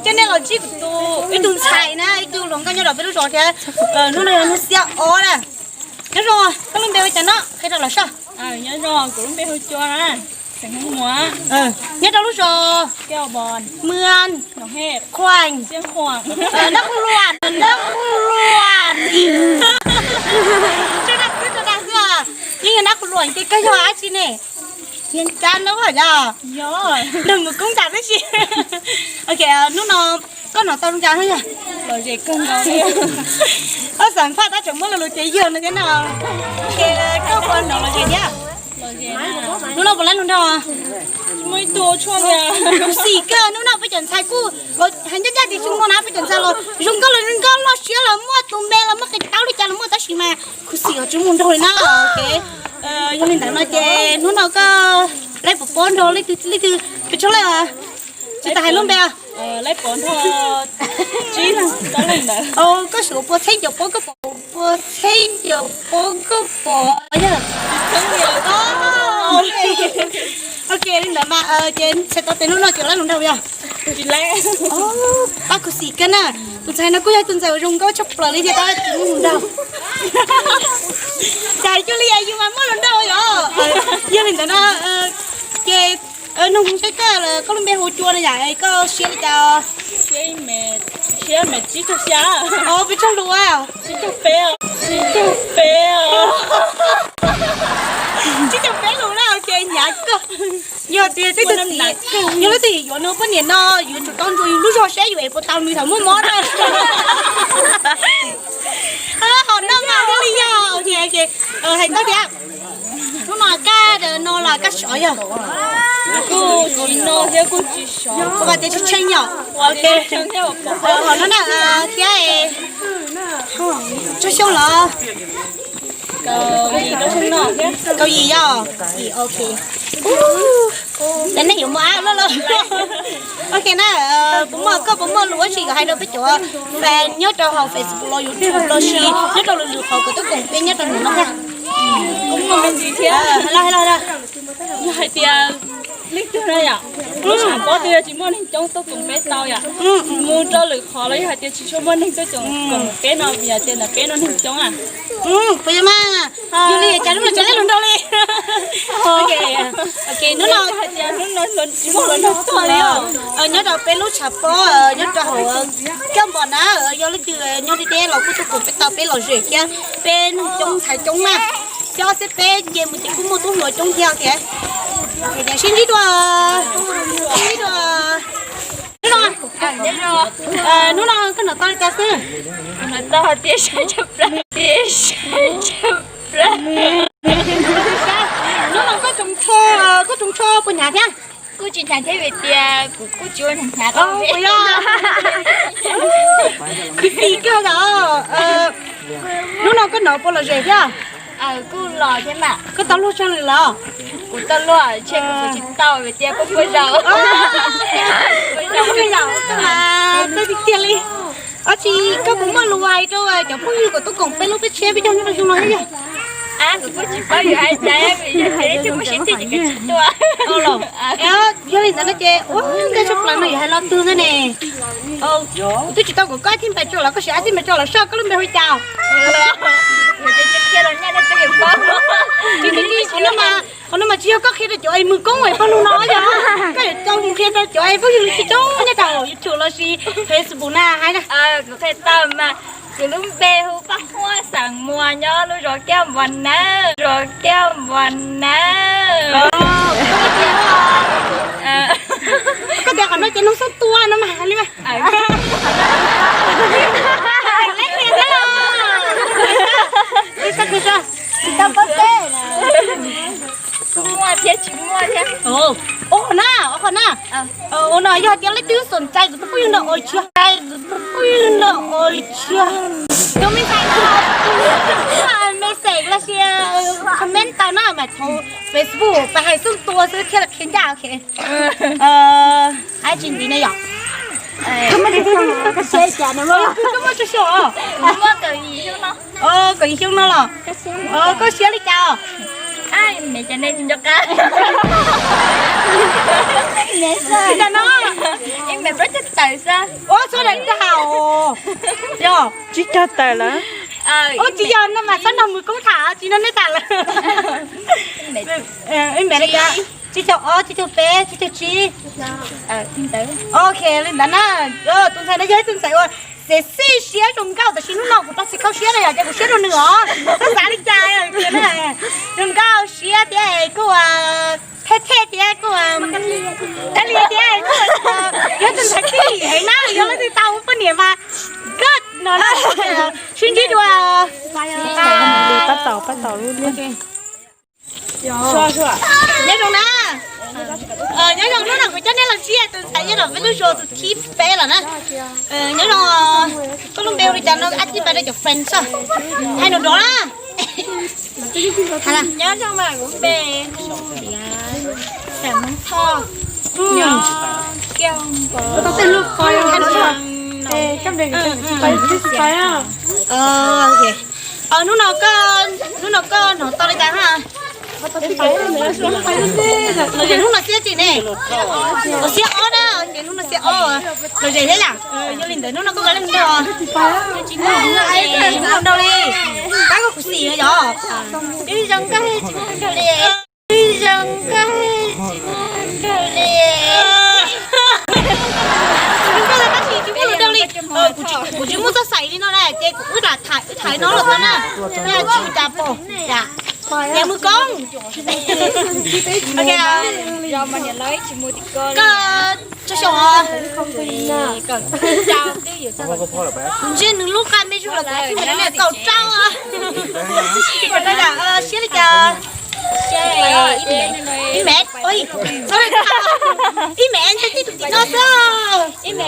Coj nej los ntsib kuv tus, ib tug ntxhais na, ib tug hluas nkauj nyob rau peb lub zos thiab. Hnub no yog hnub xiab ob na. Nyob zoo, koj lub npe hu cas no? Qhia rau lawv saib. Nyob zoo, kuv lub npe hu Cua na, xeem Hmoob Muas. Nyob rau lub zos Mw, Khuam, Nab Qhua Luam, Nab Qhua Luam. Tso dag xwb, tso dag xwb. Yeej yog Nab Qhua Luam ces koj yog dab tsi ne? Yog cab nab yog, nrog mus koob nram tib si. Ok, hnub no koj hnov tau zoo cas no yog? Lom zem kawg nkaus. Koj xam phaj tab tseem muab lo lus ces yog no thiab no. Ces koj puas hnov lom zem thiab? Hnub no puas laib hluas nraug? Kuv xim kawg, hnub no peb cov ntxhais kuj hais ncaj ncaj tias xyoo no na peb cov ntxhais los zoo nkauj los zoo nkauj, loj siab los muaj tus me los muaj qee taub li cas los muaj tab sis mas kuv xim os tsis mus nraug li na. Ok, yog li ntawd no ces hnub no koj laib pov pob nrog leej twg, leej twg pes tsawg leej? Tsis tas hais lub npe. Koj xim pua txheeb caum pob koj pom, pua txheeb caum pob koj pom. Ok, li ntawd mas ces txhais tau tias hnub no tsis laib hluas nraug yog? Pab kuv xim kawg na. Tus ntxhais no kuj yog tus ntxhais uas zoo nkauj tshaj plaws li thiab tab tsis laib hluas nraug. Cas cuag li yus mas muaj hluas nraug yom? Yog li ntawd no ces nug saib koj, koj lub npe hu Cua no yom, koj siab li cas? Siab me tsib caug xya. Peb tsawg lus? Tsib caug peb. Tsib caug peb lus na, ces hnyav kawg. Yog tias tej tug txiv, yog leej twg yuav nws poj niam no yuav tsum tau ntsuas yus lub zog saib yus es puas tau nws thaum muaj mob na. Hom no mas thiaj li yog, hais koj thiab. Hnub no koj no los koj sov yog? Kuj tsis no thiab kuj tsis sov, ua tias tshee tshee yom. Hom no na thiab. Tsob xyoo los? Kaum yim yog, ok. Ces nej yuav muaj ab loj loj. Ok na, puas muaj, koj puas muaj lus dab tsi yuav hais rau peb cov fans nyob rau hauv Facebook los YouTube los sis nyob rau lwm lwm qhov kom tuaj koom peb nyob rau hnub no thiab? Yog hais tias leej twg na yom, lub tshav pob twg yog tsis muaj neeg coob tuaj koom peb tau yom. Mus rau lwm qhov los yog hais tias tsis tshua muaj neeg tuaj koom peb no vim hais tias ntawm peb no neeg coob na. Puas yog mas? Yog li cas hnub no tsis laib hluas nraug li? Ok, hnub no hais tias hnub no tsis muaj hluas nraug tuaj li os. Nyob rau peb lub tshav pob nyob rau hauv Kaj Npos na, yog leej twg nyob deb deb los kuj tuaj koom peb tau, peb lom zem thiab, peb neeg coob ntxhais coob na. Xyov xyov peb nce mus ces kuj muaj tub hluas coob thiab thiab. Sib ntsib dua, sib ntsib dua. Hnub no koj hnov tau li cas xwb? Hnov tau tias saib tshaj plaws, tias saib tshaj plaws. Hnub no koj tsoom tsho, koj tsoom tsho puas hnyav thiab? Kuj tsis hnyav thiab vim tias kuv kuj tsis ua hnyav hnyav. Puas yog? Khwv xim kawg os. Hnub no koj hnov puas lom zem thiab? Kuj los thiab mas. Koj tau luag tsawg lwm los? Kuv tau luag, ntshe kuv tsis tau vim tias peb puag zaus. Tiag tiag li. Dab tsi koj puas muaj lus hais rau cov phooj ywg kom tuaj koom peb lub peb tshiab peb caug nyob rau xyoo no thiab yog? Kuv kuj tsis paub yuav hais cas vim yog tias ib tug muaj siab tiag ces kuv tsis tuaj. Yog li ntawd no ces ua ntej tshaj plaws no yuav hais lo twg ntag ne? Kuv twb tsis tau kom koj ib thij npais tso los koj sim ib thij npais tso los saib koj lub npe hu cas. Qhov no mas tsis yog koj qhia rau cov es mus koob es paj lug no yog koj yuav tau mus qhia rau cov es phooj ywg tsis coob nyob rau YouTube los sis Facebook na hais na. Kuv qhia tau mas, kuv lub npe hu Paj Huab xeem Muas nyob lub zos Kiaj Npos nawb, zos Kiaj Npos nawb. Koj tias qhov no ces nug xub tua no mas li mas. Tsis tau paub teb. Muaj thiab tsis muaj thiab. Ua qhov na, ua qhov na. Ua no yog tias leej twg xom cai kuv tus phooj ywg no ua li cas, kuv tus phooj ywg no ua li cas, tus me ntxhais no message los sis comment tau na mas thaum Facebook pab hais xub tua xwb thiaj li qhia ncaj. Ok, hais tsis ntiv ne yom. Koj muaj tsawg xyoo? Kuv muaj kaum yim xyoo no. Kaum yim xyoo no los? Koj siab li cas os? Ib me Ua txhua daim tag os. Yog. Tsib caug tawm lawm. Ua tsis yog no mas xob nrog mus koob tham tsis no nej tham lawm. Ib me li cas? Tsib caug ob, tsib caug peb, tsib caug tsib. Ok, li ntawd na. Tus ntxhais no yog ib tug ntxhais uas xev xij siab zoo nkauj tab sis hnub no kuv tau tsis khauj siab no yog ces kuv siab rau nws os. Koj xav li cas? Zoo nkauj siab thiab kuj thej thej thiab kuj kab li thiab kuj yog tus ntxhais tij heev na, yog leej twg tau ua poj niam mas good no na. Sib ntsib dua. Pab tau, pab tau lub Nyob zoo na. Nyob zoo, hnub no kuv coj nej los ntsia tus ntxhais nyob rau peb lub zos tus thib peb lawm na. Nyob zoo, koj lub npe hu li cas no, ab tij pab rau cov friend xwb. Hais nws dov na. Nyob zoo mas kuv npe hu Xam Hmoob Thoj. Hnub no koj, hnub no koj hnov tau li cas ha? Los ces hnub no xiab tsis ne? Xiab ob na, ces hnub no xiab ob. Los ces thiab yam, yog li ntawd hnub no koj kav leej nrog. Ntau li, pab koj khuv xim yom. Ib zoo nkauj tsis muaj nrog li. Ib zoo nkauj tsis muaj nrog li. Zoo nkauj tab sis tsis muaj lus nrog li. Kuv tsis muaj txoj xais li no na, ces kuv wb lam tham, wb tham no los tau na. Tsis ua cas pom. Ces mus koob. Ok, koj tso xyoo os. Kuv ntsia nws lub qa me zug los kuv ib me kaum rau. Siab li cas? Ib me, ib me nthe tib tus tim no xwb. Ib me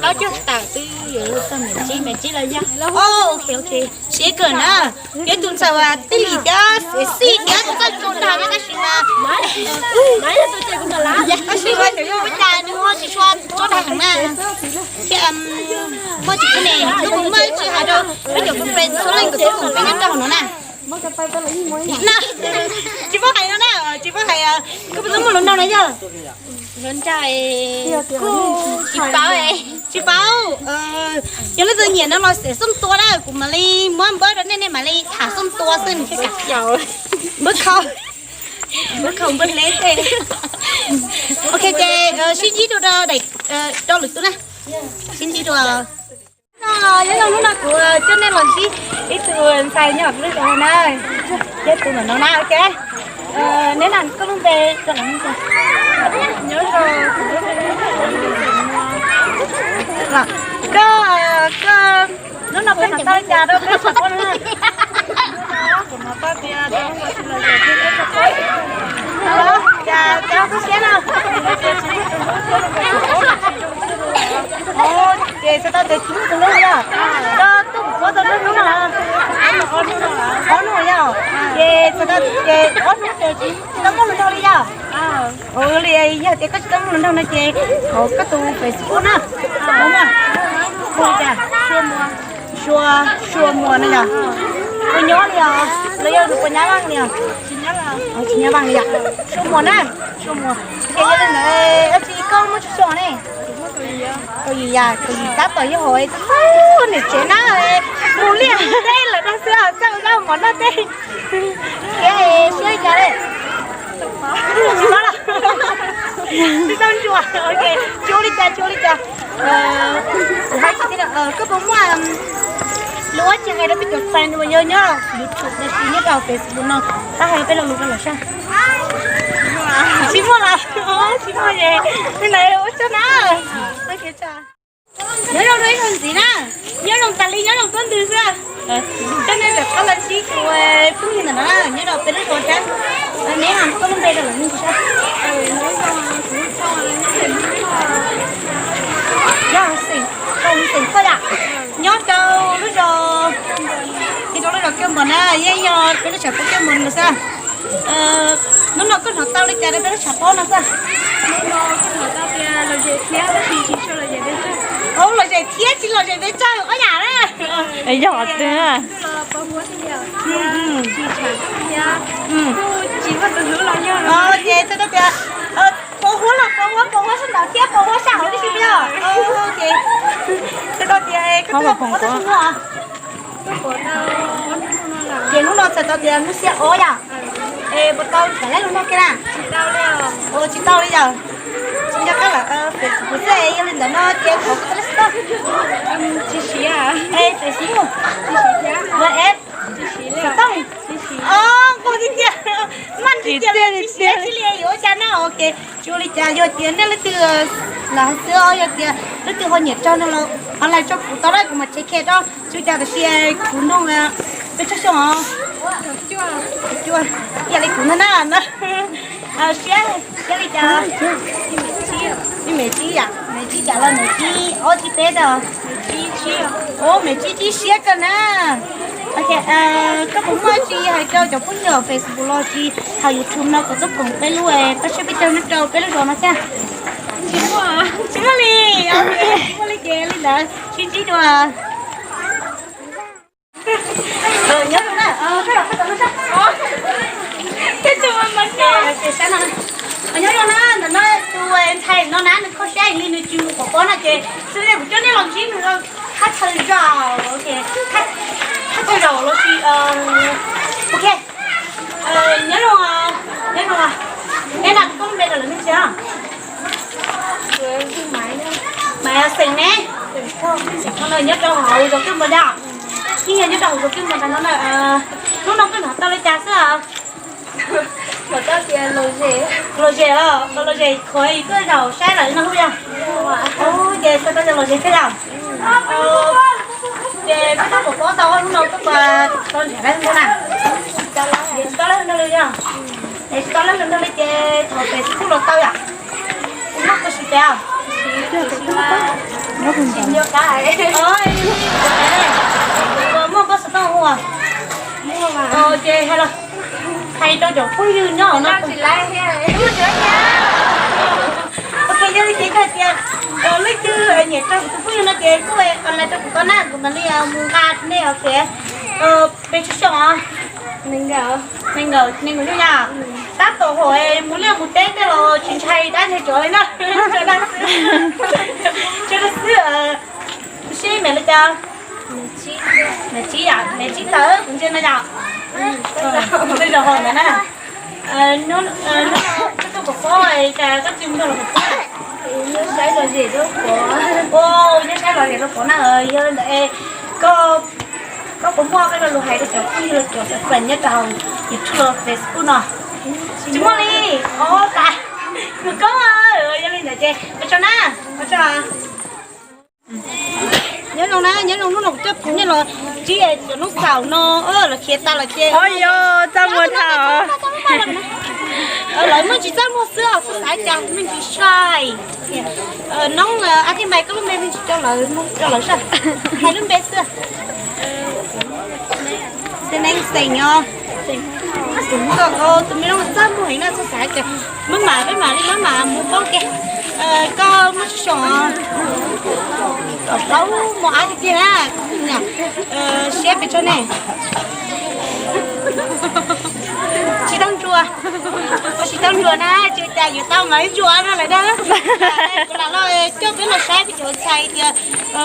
plaub caug tawm twb yuav luag txog me tsib, me tsib los yog. Ok, ok. Siab kawg na. Yog tus ntxhais uas tij lim thiab xev xij thiab txawj tsuas dag thiab tab sis mas, tab sis mas cov yog ua cas nws ho tsis tshua tsuas dag heev na. Thiab muaj tsis khwb ne, koj puas muaj tsis hais rau peb cov friend txhua leej txhua tus peb nyob rau hauv no na. Tsis paub hais no na, tsis paub hais, koj puas tau muaj lus nraug na yog? Lus nraug kuj tsis paub. Tsis paub. Yog leej twg nyiam no los xeem xom tua na, kuv mam li muab npawb rau nej, nej mam li tham xom tua xwb nws thiaj kam. Npawb khau, npawb khau npawb hleb tej. Ok ces sib ntsib dua rau daim, rau lwm tus na. Sib ntsib dua. Nyob zoo, hnub no kuv coj nej los ntsib ib tug ntxhais nyob lub zos na, yog tus ntawm no na, ok. Neb na, koj lub npe rau lawv. Nyob zoo, koj, koj, hnub no koj hnov tau li cas rau peb tsham pab na? Kuv hnov tau tias tau los zem thiab peb tsham pab. Cas koj tu siab na? Ces txhais tau tias tsis muaj tus hlub los, koj tuaj kuv tau ob hnub no, ob hnub yog, ces txhais tau ces ob hnub ces tsis tau muaj lus nraug li yog. Ua li yog tias koj tsis tau muaj lus nraug no ces thov koj tus Facebook na. Hu li cas? Sua, Sua Muas no yog. Ua nyob li os, los yog tus puas nyab Vaj li os? Tsis nyab Vaj li yom. Sua Muas na, Sua Muas. Ces yog li ntawd dab tsi koj muaj tsawg xyoo ne? Kaum yim yam, kaum yim tab tom yog hauv txawj niam tsev na, mus liaj teb lawm no xwb, txawj ua zaub mov noj teb. Thiab siab li cas li? Tsis paub los? Tsis tau ntsuas, ok. Tsis ua li cas, tsis ua li cas. Kuv hais tsis tias koj puas muaj lus dab tsi hais rau peb cov fans uas yog nyob YouTube los sis nyob rau Facebook no, pab hais peb lo lus rau lawv saib. Tsis muaj los? Tsis muaj ces li ntawd ua tsaug na. Nyob zoo rau ib zaug ntxiv na, nyob zoo tas li, nyob zoo tuab ntwg xwb. Coj nej rov qab los ntsib tus phooj ywg ntawm no na, nyob rau peb lub zos thiab. Neb hais koj lub npe rau lawv mloog saib. Yog xeem, xeem Thoj yom, nyob rau lub zos, nyob rau lub zos Kiaj Npos na, yeej yog peb lub tshav pob Kiaj Npos no xwb. Hnub no koj hnov tau li cas rau peb lub tshav pob no xwb? Hnub no kuv hnov tau tias lom zem thiab tsis tshua lom zem peb tsawg. Lom zem thiab tsis lom zem peb tsawg ob yam na. Yog os, twb los pos huab thiab, tsis tshua thiab, kuj tsis muaj tus hlub los yog. Ces txhais tau tias pos huab los pos huab, pos huab sab nraud thiab pos huab sab hauv tib si. Tias hnub xiab ob yom? Es puas tau tham lus nrog kiag na? Ua tsis tau li yom? Tsis nco qab lawm. Kuv xav yog li ntawd no ces thov koj tau lej xov tooj. Tsis siv. Es Facebook, WhatsApp, xov tooj. Os, nquag tiag tiag. Maj ntsib tiag li, tsis siv tsis li yuav ua cas na. Ok, tsis ua li cas, yog tias nej leej twg los hais xwb os, yog tias leej twg ho nyiam raug no los online rau kuv tau na, kuv mam check rau. Tsis ua cas, tab sis kuv nug peb tsawg xyoo os? Yog li kuv ntag na. Siab, siab li cas? Ib mev tsib yam, mev tsib yam los mev tsib ob tsib peb tau. Ua mev tsib tsib siab kawg na. Koj puas muaj tsis hais rau cov phooj ywg Facebook los sis hauv YouTube no kom tuaj koom peb lub, pab saib peb caug nyob rau peb lub zos no thiab? Tsis muaj, tsis muaj li. Tsis muaj li ces li ntawd, sib ntsib dua. Nyob zoo na. Nyob zoo na, ntawm no tus ntxhais no na nws kho siab li nws tsis mus pov pob no ces xws li kuv coj nej los ntsib nws rau thaj chaw zaum, thaj chaw zaum los sis, ok. Nyob zoo, nyob zoo. Peb na, koj lub npe rau lawv mej tsi? Maiv, xeem ne? Xeem Thoj. Nyob rau hauv zos Kwj Npog yom? Yeej yog nyob rau hauv zos Kwj Npog ntawd no na. Hnub no koj hnov tau li cas xwb? Lom zem, lom zem, khuav yus tuaj zaum saib lawm no yog? Ces xav tau cov lom zem thiab yom? Ces koj tuaj pov pob tau hnub no koj puas tau nrhiav lawv nrog na? Tsis tau lawv nrog li yog? Es tsis tau lawv nrog li ces thov pem tsis kuj los tau yom? Kuv muaj koj siv pem os? Tsis nco qab. Muaj koj xov tooj hu os? Ces hais los hais rau cov phooj ywg nyob no. Ok, yog li ces koj hais tias leej twg nyiam raug kuv tus phooj ywg no ces kuj online rau kuv tau na, kuv mam li mus nqa nej os. Peb tsawg xyoo os? Nees nkaum, nees nkaum xyoo yom? Tab tom hom mus liaj mus teb tej los tsis ntshai dab ntshai tsov li na. Tsov dag xwb. Tsov dag xwb. Tus sib me li cas? Mev tsib yom, mev tsib tawm kuv ntsia no yom? Tej zaum hom ntawd na. Hnub no koj tuaj pov pob cas koj tsis nrog luag pov pob? Nyob saib lom zem rau pov na. Yog li ntawd es koj puas muaj koj lo lus hais rau cov phooj ywg los cov xeem nyob rau hauv YouTube los Facebook no? Tsis muaj li. Os, tas. Mus koob, yog li ntawd ces ua tsaug na, ua tsaug. Nyob zoo na, nyob zoo, hnub no kuv coj kuv nej los ntsib cov noob xaum no, lawv khiav tas lawm ces. Os, yog txaj muag tham os. Lawv muaj ntsis txaj muag xwb os, xav xav cas me ntsis sai. Noob, ab tij npais koj lub npe me ntsis rau lawv, rau lawv saj, hais lub npe xwb. Xeem neej xeem os. Tus me noob txaj muag heev na, xav xav cas maj mam, peb mam li maj mam mus poob ke. Koj muaj tsawg xyoo? Kaum plaub, muaj ab tiag tiag na. Siab pes tsawg ne? Tsis tau ntsuas. Tsis tau ntsuas na, tsis cas yuav tau mas ntsuas no lawm na. Kuv lam los coj peb los saib peb cov ntxhais tias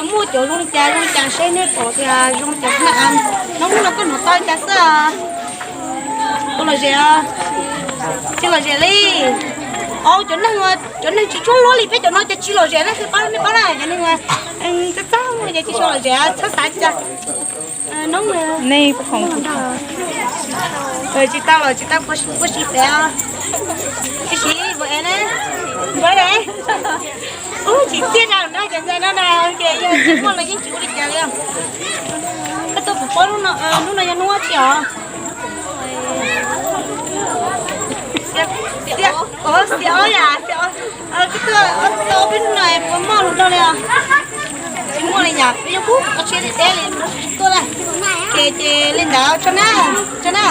muaj cov zoo li cas zoo li cas, saib nej pom tias zoo li cas na. Hnub no koj hnov tau li cas xwb? Puas lom zem? Tsis lom zem li. Os, cov neeg, cov neeg tsis tshua luaj li peb cov no ces tsis lom zem na, nej paub na, cov neeg txaj txaj muag ces tsis tshua lom zem, txhob xav cas. Nej khoom, tsis tau los tsis tau, puas sib pem? Tsis sib, puas ev ne? Puas ev? Ub, tsis txiaj rau na, cov ntxhais no na, ces yog tsis muaj los yeej tsis ua li cas li. Koj tuaj pov pob hnub no, hnub no yog hnub tsi os? Xiab ob yam, xiab ob. Koj tuaj ob peb hnub no puas muaj hluas nraug li os? Tsis muaj li yam, peb yeej pub qhov tsheb teb li no tsis tuaj lawm. Ces, ces li ntawd, tso na, tso na.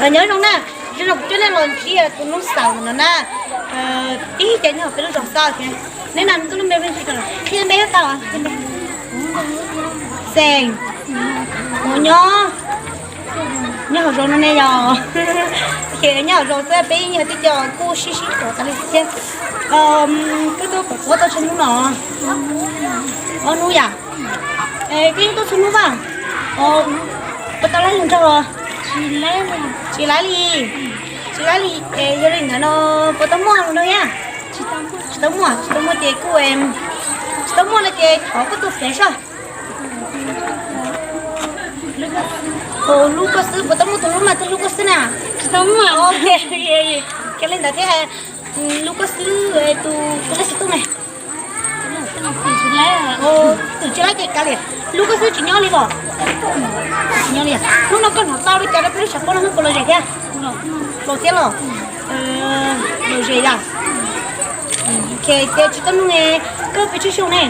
Nyob zoo na, zoo no kuv coj nej los ntsib tus noob xaum no na. Ib ce nyob peb lub zos xwb thiab. Neb na, neb lub npe me ntsis rau, qhia npe tau. Xeem, mus nyob, nyob hauv zos no ne yog? Ces nyob hauv zos xwb, peb yeej yog tib co kuj sib sib pom tas li thiab. Koj tuaj pov pob tau tsawg hnub no? Ob hnub yam? Koj yeej tuaj txhua hnub vaj? Tau laib lug nraug los? Tsis laib li. Tsis laib li. Es yog li ntawd no puas tau muaj lug nraug thiab? Tsis tau muaj, tsis tau muaj ces kuj, tsis tau muaj no ces thov koj tus fev soj. Hlub koj xwb, puas tau muaj tus hlub mas twb hlub koj xwb na? Tsis tau muaj. Yog li ntawd thiab, hlub koj xwb tus twb laib xov tooj ne. Tus tsis laib ces kav liam, hlub koj xwb tsis nyob li los? Nyob li. Hnub no koj hnov tau li cas rau peb lub tshav pob no, hnub puas lom zem thiab? Lom thiab los? Lom zem yom. Ces tias tsis tau nug, koj pes tsawg xyoo ne?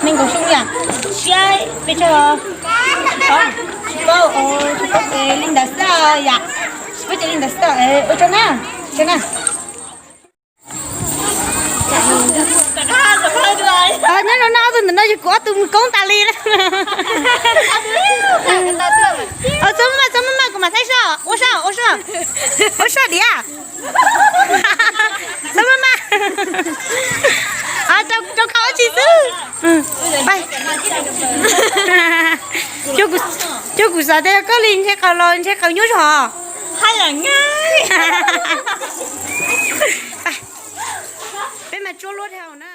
Nees nkaum xyoo yom. Siab pes tsawg? Tsis paub, tsis paub ces li ntawd xwb yom. Tsis paub ces li ntawd xwb. Ua tsaug na, tsaug na. Nyob zoo na, ob tug ntawm no yog kuv ob tug mus koob tas li na. Txhob maj maj, txhob maj maj, kuv mam thaij soj, ua soj, ua soj, ua soj diam. Txhob maj maj. Rau koj ua tsis xwb. Cuag kuv xav tias yog koj li ntshe qhov los ntshe qhov nyuaj zog. Peb mas tsuab luab dhau na.